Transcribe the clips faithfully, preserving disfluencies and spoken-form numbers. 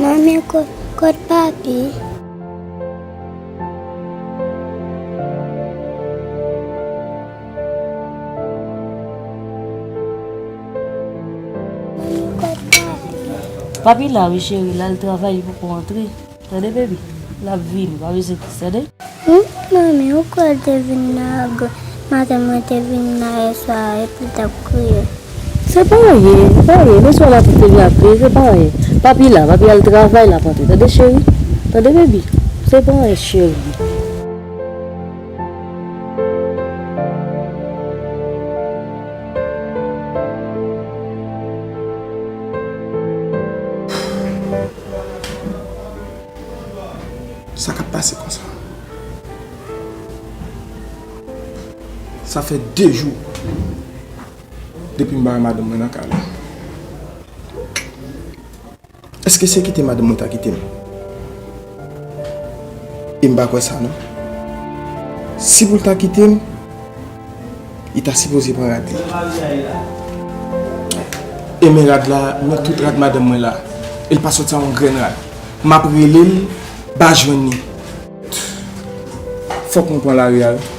Manmi, kot, kot papi? Manmi, kot papi? Papi la, wi, cheri, l al travay, li poko antre. Tande, baby? L ap vini, pa bezwen tris, tande? Hmm, manmi, ou kwè l te vin la, maten mwen te vin la yèswa, epi l t ap kriye. Se pa anyen, pa anyen. Mesye maten te vin ap kriye, se pa anyen. Papi la, papi al travay, l ap antre. Tande, cheri? Tande, baby? Se pa anyen, cheri. Sa k ap pase konsa? Sa fè de jou depi m pa wè madanm mwen nan kay la. Èske se kite madanm mwen ta kite m? E m pa kwè sa non. Si pou l ta kite m, li ta sipoze pran rad li. E men rad la, men tout rad madanm mwen la. E l pa sòti a yon grenn rad. M ap rele l, m pa jwenn li. Fòk mwen pran lari a wi.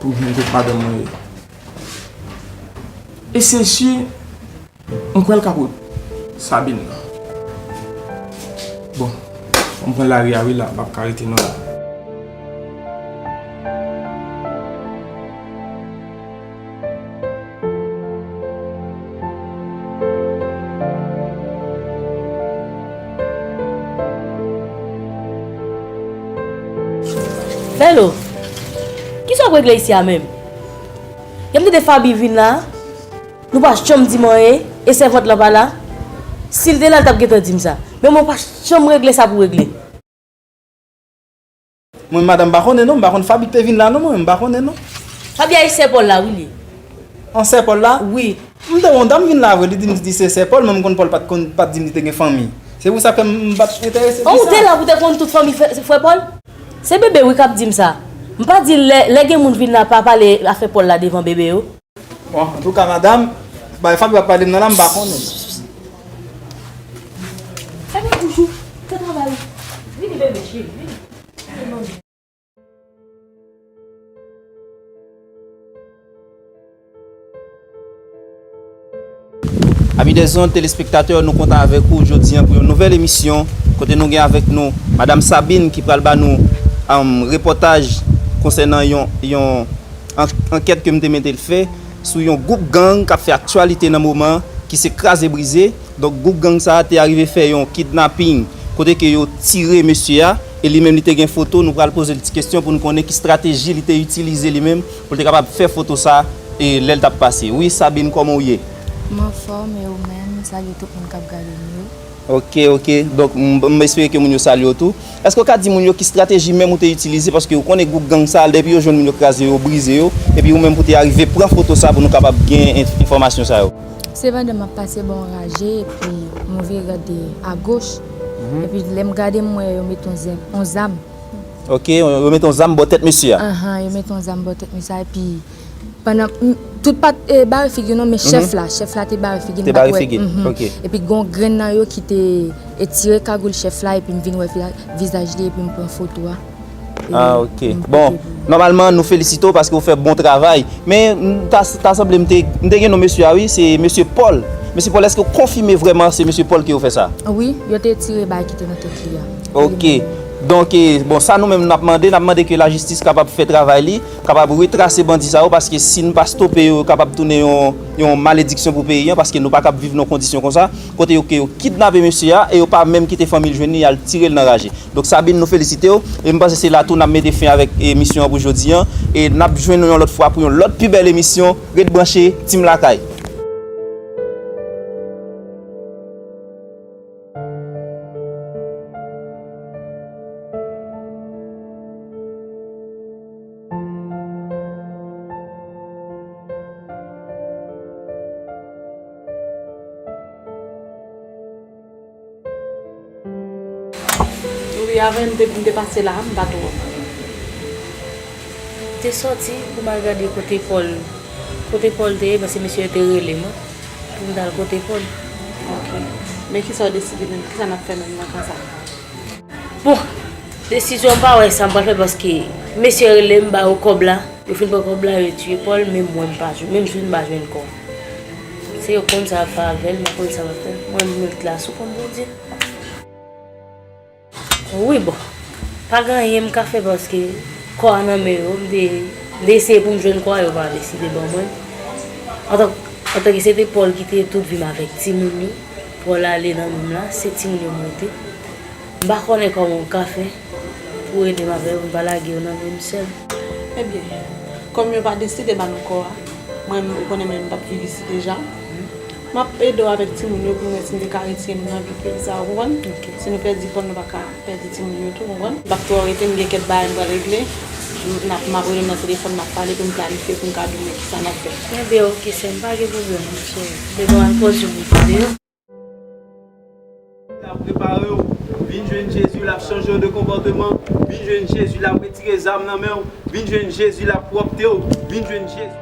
Pou m jwenn kot madanm mwen ye. E se si m kwè l ka kot Sabine nan. Bon, fò m pran lari a wi la, m p ap ka rete non la. Bèlo, kisa w ap regle isi a menm? Yè m tande Faby vin la, nou pa janm di m anyen, e sèvant lan pa la. Si l te la, l t ap gentan di m sa. Men mwen pa janm regle sa pou regle. Mwen, madanm, m pa konnen non, m pa konn Faby k te vin la non, mwen, m pa konnen non. Faby a e sè Pòl la, wi, li. An sè Pòl la? Wi. M te wè yon dam vin la vre, li di m li se sè Pòl, men m konn Pòl pa t konn, pa t di m li te gen fanmi. Se pou sa ke m pa t enterese di sa. An, ou te la pou te konn tout fanmi frè, frè Pòl? Se bebe wi k ap di m sa. M pa di lè, lè gen moun vin la pa pale afè Pòl la devan bebe yo. Bon, antouka, madanm, bagay Faby ap pale m nan la, m pa konnen. Fèmen bouch ou, fè travay ou. Vini, bebe cheri, vini. Ami dèzonn telespektatè, nou kontan avèk ou jodi a pou yon nouvèl emisyon kote nou gen avèk nou Madanm Sabine ki pral ba nou, um, repòtaj konsènan yon, yon an-, ankèt ke m te mete l fè sou yon gwoup gang k ap fè aktyalite nan moman ki se Kraze Brize. Donk, gwoup gang sa a te arive fè yon kidnaping kote ke yo tire mesye a, e li menm li te gen foto. Nou pral poze l ti kesyon pou n konnen ki estrateji li te itilize li menm pou l te kapab fè foto sa a, e lè l t ap pase. Wi, Sabine, kòman w ye? M anfòm, e ou menm? Salye tout moun k ap gade m yo. Ok, ok. Donk, m, m espere ke moun yo salye w tou. Èske w ka di moun yo ki estrateji menm ou te itilize, paske ou konnen gwoup gang sa a, depi yo jwenn moun yo kraze yo, brize yo, epi ou menm pou te arive pran foto sa pou nou kapab gen en-, enfòmasyon sa yo? Se pandan m ap pase bò anraje, epi mwen vire gade agoch, epi lè m gade m wè yo mete yon zam, yon zam. Ok, yo, yo mete yon zam bò tèt mesye a. Ahan, yo mete yon zam bò tèt mesye a, epi pandan m, tout pa t, e, bare figi non, men chèf la, chèf la te bare figi m. Te bare figi, ok. Epi gon grenn nan yo ki te, e, tire kagoul chèf la, epi m vin wè vila-, vizaj li, epi m pran foto a. Ah, ok. Bon, nòmalman, nou felisite w paske w fè bon travay. Men, m ta, ta sanble m te, m te gen non mesye a, wi, se mesye Pòl. Mesye Pòl, èske w konfime vrèman se mesye Pòl ke yo fè sa? Wi, yo te tire bagay ki te nan tèt li a. Ok. Donk, e, bon, sa nou menm n ap mande, n ap mande ke lajistis kapab fè travay li, kapab retrase bandi sa yo, paske si n pa stope yo, yo kapab tounen yon, yon malediksyon pou peyi an, paske nou pa kab viv nan kondisyon konsa, kote yo, ke yo kidnape mesye a, e yo pa menm kite fanmi l jwenn li, y al tire l nan raje. Donk, Sabine, nou felisite w, e m panse se la tou n ap mete fen avèk emisyon an pou jodi an, e n ap jwenn nou yon lòt fwa pou yon lòt pi bèl emisyon. Ret branche, Team Lakay. Wi, avè m te, m te pase la, m pa twò. M te sòti pou m al gade kote Pòl, kote Pòl te ye, paske mesye yo te rele m pou m t al kote Pòl. Ok. Men kisa w deside menm? Kisa n ap fè menm nan ka sa? Bon, desizyon m pa wè sa m pral fè paske mesye rele m ba yo kòb la. Yo fin pran kòb la, yo tiye Paul, men mwen m pa jwenn, menm jwenn m pa jwenn kò. Se yo konn sa y ap fè avè l, m pa konn sa m ap fè. Mwen m ret la sou kont Bondye. Wi, bon. Pa gen anyen m ka fè paske kò a nan men yo. M te, m te eseye pou m jwenn kò a, yo pa deside ban mwen. Antan, antanke se te Paul ki te tout vi m avèk timoun yo, Paul ale nan men m la, se timoun yo m rete. M pa konnen kòman m ka fè pou ede m avè yo, m pa lage yo nan men m sèl. Ebyen, kòm yo pa deside ba nou kò a, mwen, ou konnen mwen, m p ap viv isi deja. M ap ede w avèk timoun yo pou m wè si m te ka retire nou nan vi peyi sa a, ou konprann? Ok. Si nou pèdi Paul, nou pa ka pèdi timoun yo tou, ou konprann? M p ap twò rete, m gen kèk bagay m pral regle. M, n ap, m ap rele w nan telefòn, n ap pale pou m planifye, pou m ka di w men kisa n ap fè. Ebyen, ok, sè m, pa gen pwoblèm, m cheri. Demen w al poze w pou tande yo. L ap repare w. Vin jwenn Jezi, l ap chanje w de konpòteman. Vin jwenn Jezi, l ap retire zam nan men w. Vin jwenn Jezi, l ap pwòpte w. Vin jwenn Jezi.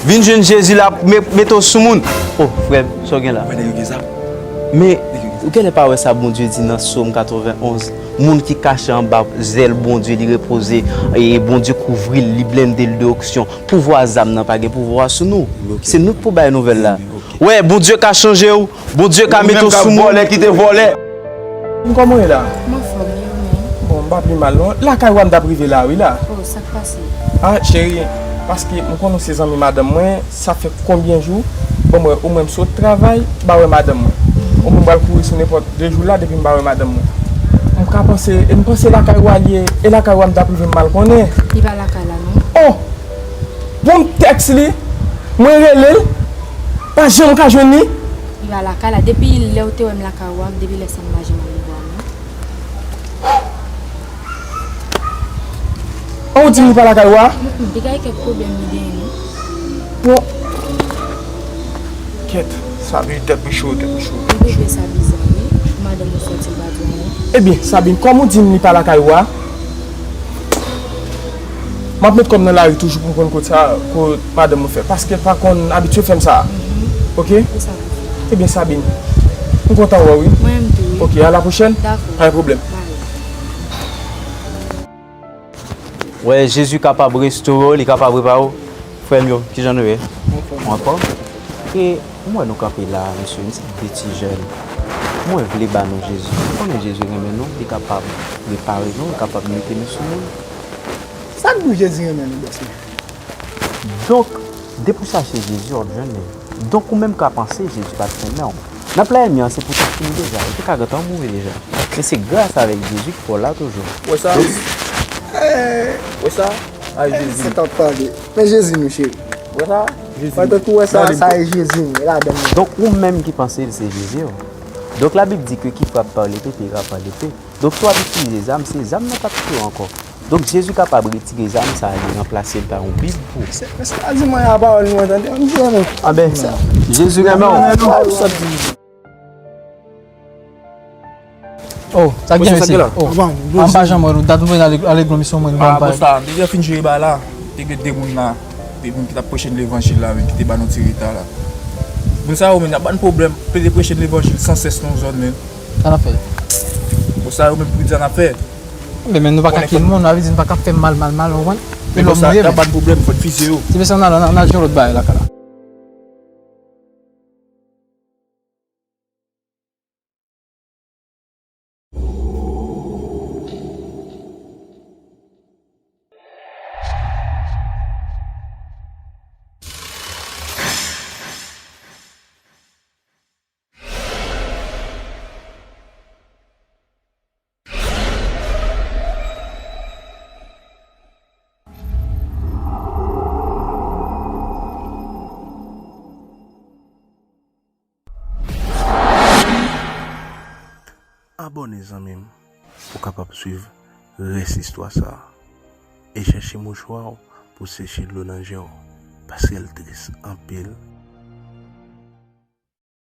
Vin jwenn Jezi, l ap me-, mete w sou moun. Oh, frè m, sa w gen la? Wè nèg yo gen zam. Men, ou genlè pa wè sa Bondye di nan Sòm katrevenn onz? Moun ki kache anba zèl Bondye, li repoze, e Bondye kouvri l, li blende l de onksyon. Pouvwa zam nan pa gen pouvwa sou nou. Se nou k pou bay nouvèl la. Wè, Bondye ka chanje w, Bondye ka mete w sou moun. Vòlè ki te vòlè. Kòman w ye la? M anfòm, e ou menm? Bon, m pa pi mal non. Lakay w a m t ap rive la wi la. Oh, sa k pase? Ah, cheri, paske m konnen w se zanmi madanm mwen, sa fè konbyen jou? Bon, mwen, omwen m sot travay, m pa wè madanm mwen. Omwen m pral kouri sou nenpòt de jou la depi m pa wè madanm mwen. M ka panse, e m panse lakay w a l ye, e lakay w a m t ap rive m mal konnen. Li pa lakay la non. Oh! Bon, m tèks li, mwen rele l, pa janm ka jwenn li. Li pa lakay la, depi lè w te wè m lakay w a, depi lè sa m pa janm al wè w non. An, ou di m li pa lakay w a? Mm, mm, li gen kèk pwoblèm li genyen non. Bon. Kèt, sa vle tèt mwen cho, tèt mwen cho. Li bezwen sa bizar wi. Madanm ou sòti l pa di w anyen. Ebyen, Sabine, kòm ou di m li pa lakay ou a, m ap met kò m nan lari toujou pou m konn kot sa, kot madanm mwen fè. Paske l pa konn abitye fè m sa. Mhm. Oke? Se sa m fè. Ebyen, Sabine, m kontan wè w wi. Mwen menm tou wi. Oke, a la pwochèn. Dakò. Pa gen pwoblèm. Bye. Wè, Jezi kapab restore w, li kapab repare w. Frè m yo, kijan nou ye? Anfòm. Anfòm? E mwen wè nou kanpe la, mesye, nou se de ti jèn. Mwen vle ba nou Jezi. Mwen konnen Jezi renmen nou, li kapab repare nou, li kapab mete nou sou moun. Sa k di w Jezi renmen nou, bòs mwen? Donk, depi w chache Jezi, w ap jwenn li. Donk, ou menm ka panse Jezi pa t renmen w. Nan plan ènmi an, se pou w te fini deja. Ou te ka gentan mouri deja. Men se gras avèk Jezi ki fè w la toujou. Wè sa? Wè sa? Ay, Jezi. Se t ap pale. Men Jezi nou, cheri. Wè sa? Jezi. Pandan kou wè sa, sa e Jezi nou, e ladan nou. Donk, ou menm ki panse l se Jezi w. Donk, Labib di ke ki frappe par l'épée paiera par l'épée. Donk, si w ap itilize zam, se zam nan k ap tiye w ankò. Donk, Jezi kapab retire zam sa a, li ranplase l pa yon Bib pou ou. Se, se pa di mwen a pawòl mwen tande, m di mwen. Anben, Jezi renmen w. Oh, sa k gen, mesye? Oh, m pa janm wè nou. Dat nou vin ale, ale gwo misyon mwen, nou pa. Ah, bon, sa, depi yo fin jere ba la, te gen de moun la, de moun ki t ap preche levanjil la, men ki te ba nou ti reta la. Moun sa yo, men, y ap ban n pwoblèm, plede preche levanjil san sès nan zòn, men. Sa n ap fè? Bon, sa yo menm pou di sa n ap fè. Men, men nou pa ka kill moun, sa vle di nou pa ka fè mal, mal, mal, ou konprann? Men bon, sa, y ap ban n pwoblèm, fò n fize yo. Se mesye, n al, n al, n al jwenn lòt bagay lakay la. Abòne, zanmi m, pou w kapab swiv rès istwa sa a. E chèche mouchwa w pou w seche dlo nan je w, paske l tris anpil.